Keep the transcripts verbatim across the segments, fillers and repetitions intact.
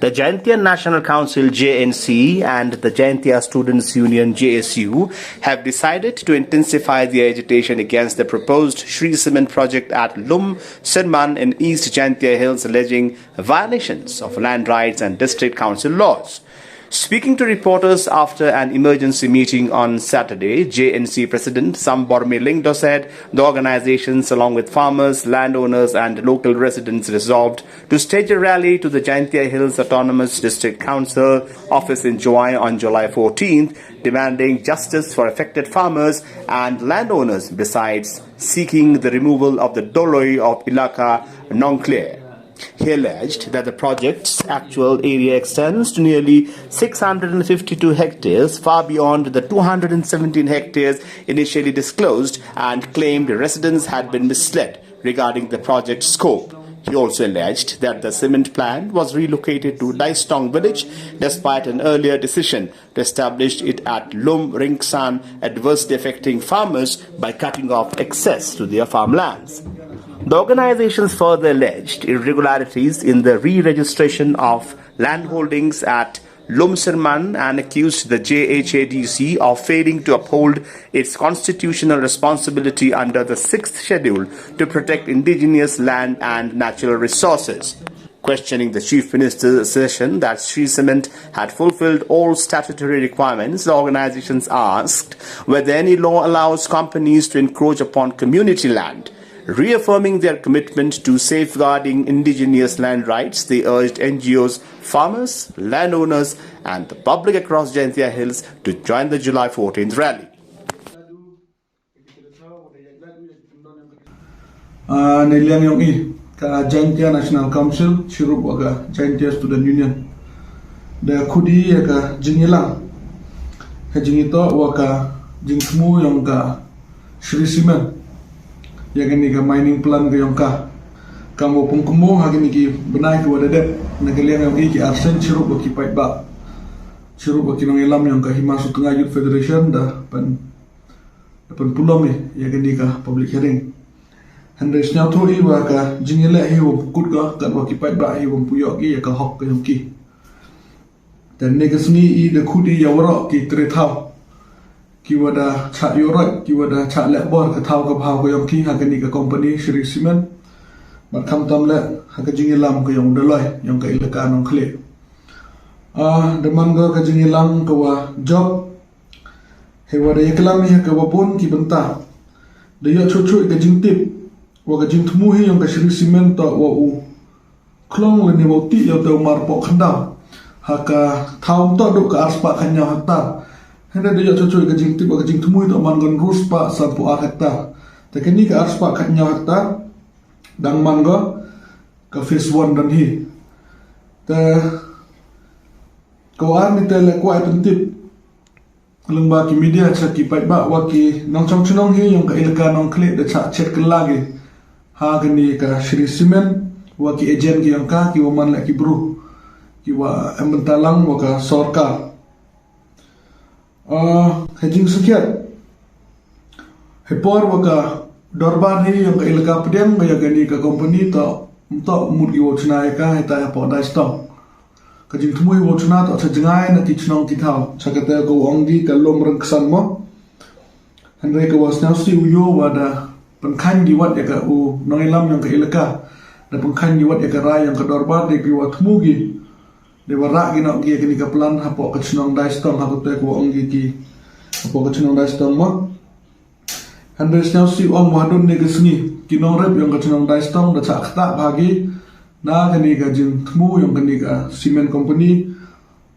The Jaintia National Council, J N C, and the Jaintia Students Union, J S U, have decided to intensify the agitation against the proposed Shree Cement project at Lumsirman in East Jaintia Hills, alleging violations of land rights and district council laws. Speaking to reporters after an emergency meeting on Saturday, J N C President Sambormi Lyngdoh said the organizations, along with farmers, landowners, and local residents, resolved to stage a rally to the Jaintia Hills Autonomous District Council office in Jowai on July fourteenth, demanding justice for affected farmers and landowners, besides seeking the removal of the Doloi of Elaka Nongkhleh. He alleged that the project's actual area extends to nearly six hundred fifty-two hectares, far beyond the two hundred seventeen hectares initially disclosed, and claimed residents had been misled regarding the project's scope. He also alleged that the cement plant was relocated to Daistong village despite an earlier decision to establish it at Lumringsan, adversely affecting farmers by cutting off access to their farmlands. The organizations further alleged irregularities in the re-registration of land holdings at Lumsirman and accused the J H A D C of failing to uphold its constitutional responsibility under the sixth schedule to protect indigenous land and natural resources. Questioning the Chief Minister's assertion that Shree Cement had fulfilled all statutory requirements, the organizations asked whether any law allows companies to encroach upon community land, reaffirming their commitment to safeguarding indigenous land rights. They urged N G Os, farmers, landowners, and the public across Jaintia Hills to join the July fourteenth rally. Ah, ne liang yong i ka Jaintia National Council chirup wa ka Jaintia Student Union da khudi ya ka jingilang ka jingito wa ka jingthmu yong ka Shree Cement ya kani ka mining plan ka yong ka. Kam wa pung kumo ha kani ki benai ki wa da dep na ka liang yong i ki arsen chirup wa ki paitbah, chirup wa ki nongilam yong ka Hima Sutnga Youth Federation da pan da pynpulom i ya kani ka public hearing. Hynrei sñiawthuh i wa ka jingïaleh hi wa pukut ka kat wa ki paidbah hi wa puyok i ya ka hok ka yong ki. Te ne ka sngi i da khut i ya waroh ki tre thaw ki wa da chah ïoh roi ki wa da chah leh bor ka thaw ka bhaw ka yong ki ha kani ka company Shree Cement. Bad khamtam leh ha ka jingïalam ka yong Doloi yong ka ilaka Nongkhlieh. Ah, da man ka ka jingïalam ka wa jop Hei wa da ïaklam ïa ka wa bun ki bynta. Da ïoh chuh chuh ka jingtip wa ka jingthmu hi yong ka Shree Cement to wa u khlong lane wa u tih ïa u te u mar poh khyndaw ha ka thaw um toh duh ka arspah khatñiaw hektar. Hynrei da ïoh chuh chuh ka jingtip wa ka jingthmu hi to man gon ruspah sanphew ar hektar. Te kani ka arspah khatñiaw hektar dang man go ka phase one don hi. Te ka wa ar ni te le kwai pyntip lyngba ki media cha ki paidbah wa ki nongchong chnong hi yong ka ilaka Nongkhlieh da chah chet kylla ki ha kani ka Shree Cement wa ki agent ki yong ka ki wa man leh ki bru ki wa em bynta lang wa ka sorkar. Ah, ha jingsakhiat ha por wa ka dorbar hi yong ka ilaka pdiang wa ya kani ka company to to mut ki wa chna ya ka ha ta ha por dai stong. Ka jingthmu i wa chna to cha jngai na ki chnong ki thaw cha kata ka wa ong ki ka lum ryngksan mo. Hynrei ka wa sñiawsih u yo wa da pynkhan ki wat ya ka u nongïalam yong ka ilaka da pynkhan ki wat ya ka rai yong ka dorbar de ki wa thmu ki de wa rah ki nok ki ya kani ka plan ha por ka chnong dai stong ha kata ka wa ong ki ki ha por ka chnong dai stong mo. Hynrei sñiawsih ong wa hadun ne ka sngi ki nongrep yong ka chnong dai stong da chah ktah bha ki na kani ka jingthmu yong kani ka cement company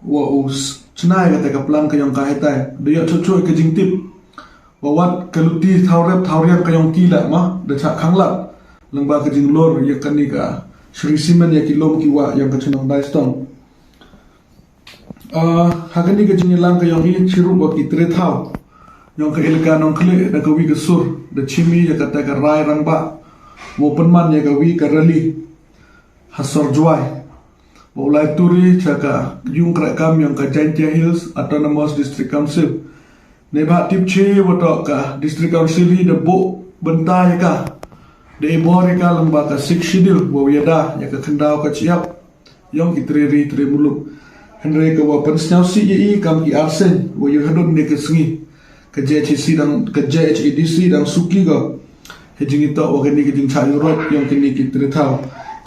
wa u chna ïa kata ka plan ka yong ka hetai. Da ïoh chuh chuh ka jingtip wa wat ka luti thaw rep thaw riang ka yong ki la ma da chah khanglat lyngba ka jinglor ïa kani ka Shree Cement ïa ki lum ki wa yong ka chnong dai stong. Ah, ha kani ka jingïalang ka yong i chirup wa ki tre thaw yong ka ilaka Nongkhlieh da ka wi ka sur da chimi ïa kata ka rai rangbah wa pynman ïa ka wi ka rally ha sor Jowai wa u lai turi cha ka yung krakam yong ka Jaintia Hills Autonomous District Council. Ne ba tip che wa to ka District Council hi da buh bynta ïa ka da i bor ïa ka lyngba ka Sixth Schedule wa u ïada ïa ka khyndaw ka chiap. yong ki tre ri tre muluk. Hynrei ka wa pynsnyaw si ya i kam ki arseng wa yu hadon ne ka sngi. Ka J H A D C dang, ka J H A D C dang suki ga ha jingito wa kani ka jingchah yurot yong kini ki tre thaw.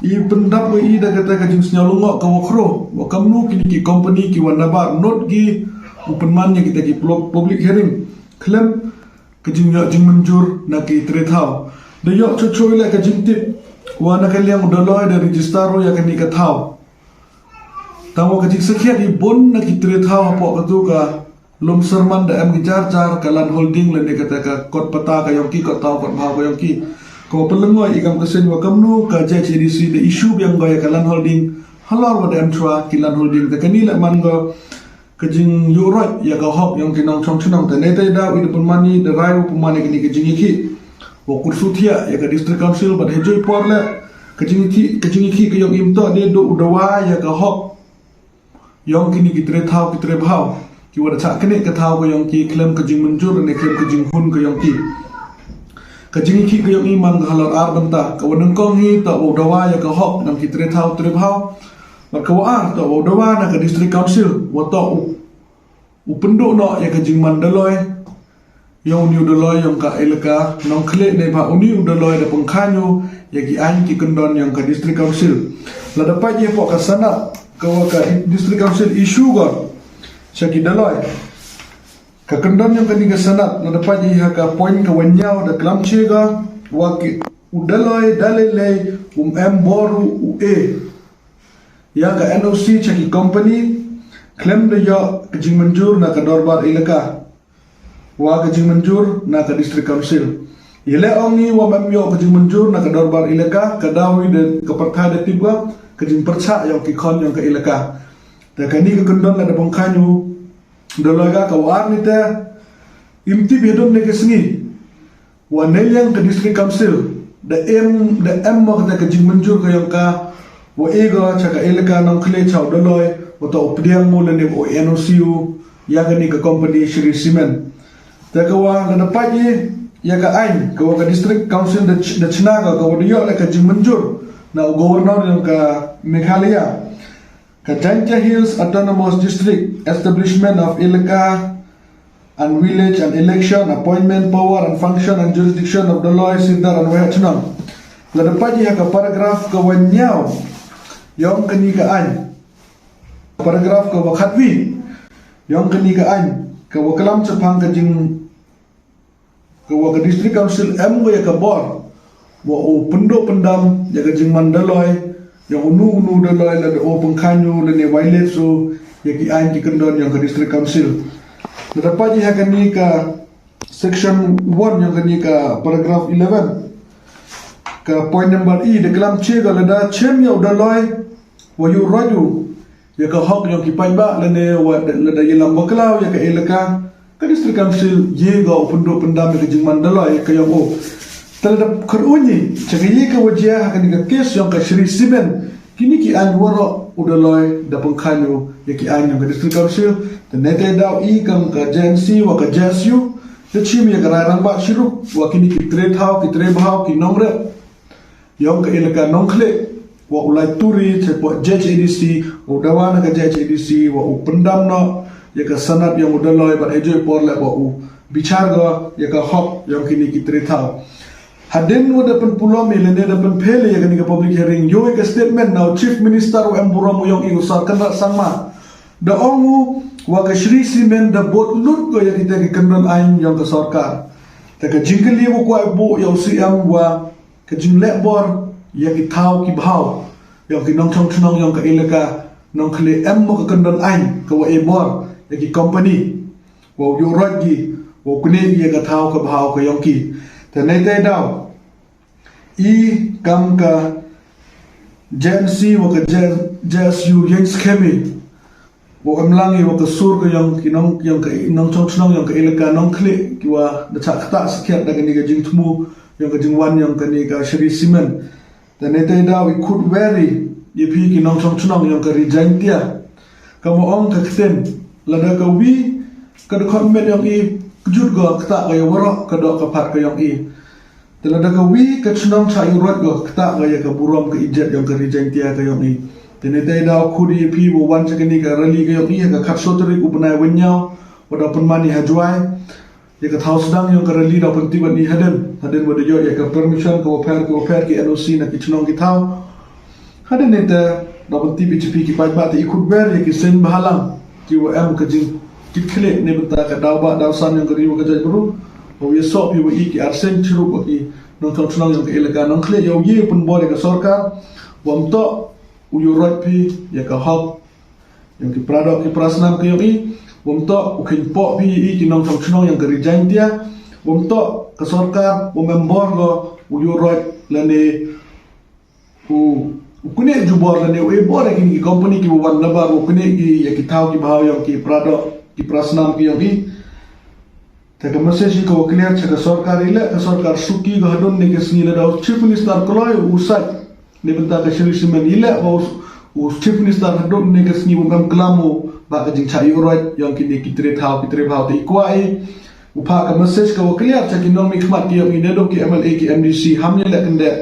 I pyndap wa i da kata ka jingsnyaw lungok ka wa khro wa kamnu kini ki company ki wa nabar not gi u pynman ya kita ki plo-, public hearing khlem ka jingyoh jingmynjur na ki tre thaw. Da yoh chochoi le ka jingtip wa na ka liang u Doloi da register ro ya kani ka thaw. Tang wa ka jingsakhiat i bun na ki tre thaw hapoh katu ka lum serman da em ki jar jar ka land holding lane kata ka kot pata ka yong ki, kot thaw kot bhaw ka yong ki. Ka wa pynlyngngoh i kam ka seng wa kamnu ka J H A D C da issue biang go ya ka land holding halor wa da em chwa ki land holding. Ka kani le man go ka jingyurot ya ka hok yong ki nongchong chnong. Te ne te da wi da pynmani da rai u pynmani kini ka jingikhi wa kursu thia ya ka district council bad hejoi por le ka jingikhi, ka jingikhi ka yong im to de do u dawa ya ka hok yong kini ki tre thaw ki tre bhaw ki wa da chah kini ka thaw ka yong ki khlem ka jingmynjur ne khlem ka jinghun ka yong ki. Ka jingikhi ka yong i man ka halor ar bynta. Ka wa nyngkong hi to u dawa ya ka hok nang ki tre thaw tre bhaw. Bad ka wa ar to u dawa na ka district council wa to u, u pynduh noh ya ka jingman Doloi yong u ni u Doloi yong ka elaka Nongkhlieh ne ba u ni u Doloi da pynkhang u ya ki ain ki kyndon yong ka district council. Lada pait ya hapoh ka sanad ka wa ka district council issue go cha ki Doloi. Ka kyndon yong kani ka sanad lada pait ya ha ka point ka wa nyaw da klam che go wa ki u Doloi da lei lei um em bor u e ya ka N O C cha ki company khlem da yoh ka jingmynjur na ka dorbar elaka wa ka jingmynjur na ka district council. Yele ong i wa mem yoh ka jingmynjur na ka dorbar elaka ka dawi da ka pyrthai da tip wa ka jingpyrchah yong ki khon yong ka elaka. Te kani ka kyndon lada pynkhang u Doloi ga ka wa ar ni te im tip ya dum ne ka sngi wa ne liang ka district council da em, da em mo kata ka jingmynjur ka yong ka wa e go cha ka elaka Nongkhlieh cha u Doloi wa to u pdiang mo lane wa N O C u ya kani ka company Shree Cement. Te ka wa lada pait ya ka ain ka wa ka district council da ch-, da chna ka, ka wa da yoh le ka jingmynjur na u governor yong ka Meghalaya. Ka Jaintia Hills Autonomous District, Establishment of Elaka and Village and Election, Appointment, Power and Function and Jurisdiction of Doloi, Sirdar and Waheh Chnong. Lada pait ya ka paragraph ka wa nyaw yong kani ka ain. Paragraph ka wa khatwi yong kani ka ain ka wa klam chaphang ka jing ka wa ka district council em go ya ka bor wa u pynduh pyndam ya ka jingman Doloi yong u nu u nu Doloi lada u pynkhang u lane violate u ya ki ain ki kyndon yong ka district council. Lada pait ya ha kani ka section one yong kani ka paragraph eleven ka point number e da klam che go lada chem ya u Doloi wa yu roi u ya ka hok yong ki paidbah lane wa lada yalam bakla u ya ka elaka ka district council ye go u pynduh pyndam ya ka jingman Doloi ya ka yong u. Te lada kharuni cha ka ye ka wa jia ha kani ka case yong ka Shree Cement kini ki ain waroh u Doloi da pynkhang u ya ki ain yong ka district council. Te ne te daw i kam ka J N C wa ka J S U da chim ya ka rai rangbah chiruk wa kini ki tre thaw ki tre bhaw ki nongrep yong ka elaka Nongkhlieh wa u lai turi cha pok J H A D C, u dawa na ka J H A D C wa u pyndam noh ya ka sanad yong u Doloi bad hejoi por le wa u bichar go ya ka hok yong kini ki tre thaw. Hadien wa da pynpulom i lane da pynphel ya kani ka public hearing yoh ya ka statement na u chief minister u em burom u yong i u Sir Conrad Sangma da ong u wa ka Shree Cement da bud lut go ya kita ki kyndon ain yong ka sorkar. Te ka jingkylli wa kwah buh ya u C M wa ka jingleh bor ya ki thaw ki bhaw yong ki nongchong chnong yong ka elaka Nongkhlieh em mo ka kyndon ain ka wa e bor ya ki company wa u yoh roi gi wa u kne gi ya ka thaw ka bhaw ka yong ki. Te ne te daw i kam ka J N C wa ka J-, J S U yeng skhem i wa em lang i wa ka sur ka yong ki nong, yong ka nongchong chnong yong ka elaka Nongkhlieh ki wa da chah kata sakhiat da kani ka jingthmu yong ka jingwan yong kani ka Shree Cement. Te ne te daw i khut weri ya phi ki nongchong chnong yong ka Ri Jaintia. Ka mo ong ka ktien lada ka wi ka da khot met yong i kjut go kata ka ya waroh ka doh ka phat ka yong i. Te lada ka wi ka chnong cha yu roi go kata ka ya ka burom ka ijet yong ka Ri Jaintia ka yong i. Te ngi te daw khot ïa phi ba wan sha kane ka rally ka ïong i ha ka khatsaw tarik u bnai Wynñiaw, ba daw pynman i ha Jowai. Ïa ka thaw sdang ïong ka rally daw pyntip ïa i hadien, hadien ba da ïoh ïa ka permission ka wapher ka wapher, ki N O C na ki chnong ki thaw. Hadien ngi te daw pyntip ïa phi ki paidbah te i khot ber ïa ki seng bhalang ki wa em ka jingkitkhlieh ne bynta ka daw ba daw san ïong ka ri wa ka jaitbru. Wa ïa soh phi wa i ki arseng chirup wa ki nongchong chnong ïong ka elaka Nongkhlieh, ïa u ïa pynbor ïa ka sorkar wa ym toh u ïuh roit phi ïa ka hok ïong ki pradoh ki prasnam ka ïong i, wa ym toh u kheiñ poh phi ïa i ki nongchong chnong ïong ka Ri Jaintia, wa ym toh ka sorkar wa ym em bor ko u ïuh roit lane u u knieh jubor lane u e bor ïa kine ki company ki wa wan nabar u knieh ki ïa ki thaw ki bhaw ïong ki pradoh ki prasnam ki ïong i. Te ka message ka wa clear cha ka sorkar i leh ka sorkar suki ka hadon ne ka sngi lada u Chief Minister kloi u sait ne bynta ka Shree Cement i leh wa u Chief Minister hadon ne ka sngi wa ym em klam u ba ka jingchah ïuh roit ïong kine ki tre thaw ki tre bhaw te i kwah i u phah ka message ka wa clear cha ki nongmihkhmat ki ïong i ne dong ki M L A ki M D C ham ïa leh kyndeh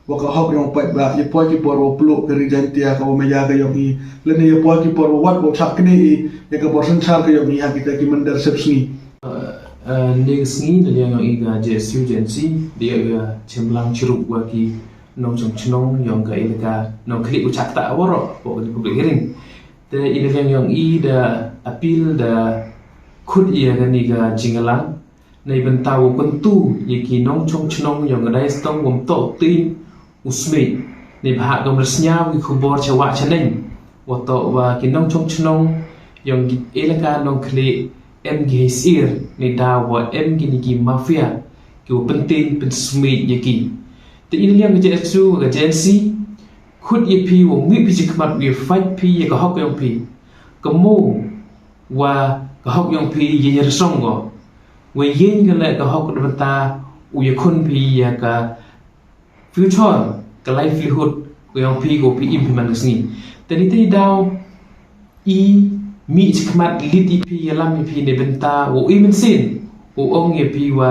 wa ka hok ïong paidbah, ïa poi ki por wa pluh ka Ri Jaintia ka wa maya ka ïong i, lane ïa poi ki por wa wat wa chah knieh i ïa ka bor synshar ka ïong i ha kita ki mynder sepsngi. Ngi sngi na liang ïong i ka J S U J N C, da ïa ka chemlang chirup wa ki nongchong chnong ïong ka elaka Nongkhlieh u chah ktah waroh wa ka public hearing. Te i na liang ïong i da appeal da khot ïa kane ka jingïalang na i bynta wa kyntu ïa ki nongchong chnong ïong ka Daistong wa ym toh u teiñ u smiej. Ne bha ka mrad sñiaw ki khubor cha wah cha neng wa toh wa ki nongchong chnong ïong ki elaka Nongkhlieh em ki hei sir ne daw wa em kine ki mafia ki wa pynteiñ pynsmiej ïa ki. Te i na liang ka J S U ka J N C khot ïa phi wa mih phi chi khmat wa ïa fight phi ïa ka hok ïong phi. Ka mo wa ka hok ïong phi ïa ïa rasong ko. Wa ïeng ka leh ka hok na bynta u ïa khun phi ïa ka future ka livelihood ka ïong phi ko phi im phi man ka sngi. Te ni te daw i mih chi khmat lit i phi ïa lam i phi ne bynta wa i mynsiem u ong ïa phi wa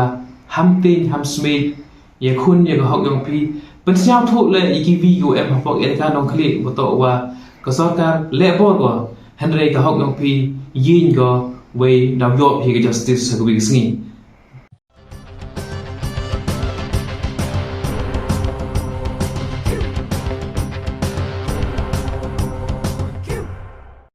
ham teiñ ham smiej ïa khun ïa ka hok ïong phi. Pynsñiaw thuh leh ïa ki wi ko em hapoh ïa ka Nongkhlieh wa toh wa ka sorkar leh bor ko hynrei ka hok ïong phi ïeng ko wei daw ïoh hi ka justice ha ka wi ka sngi.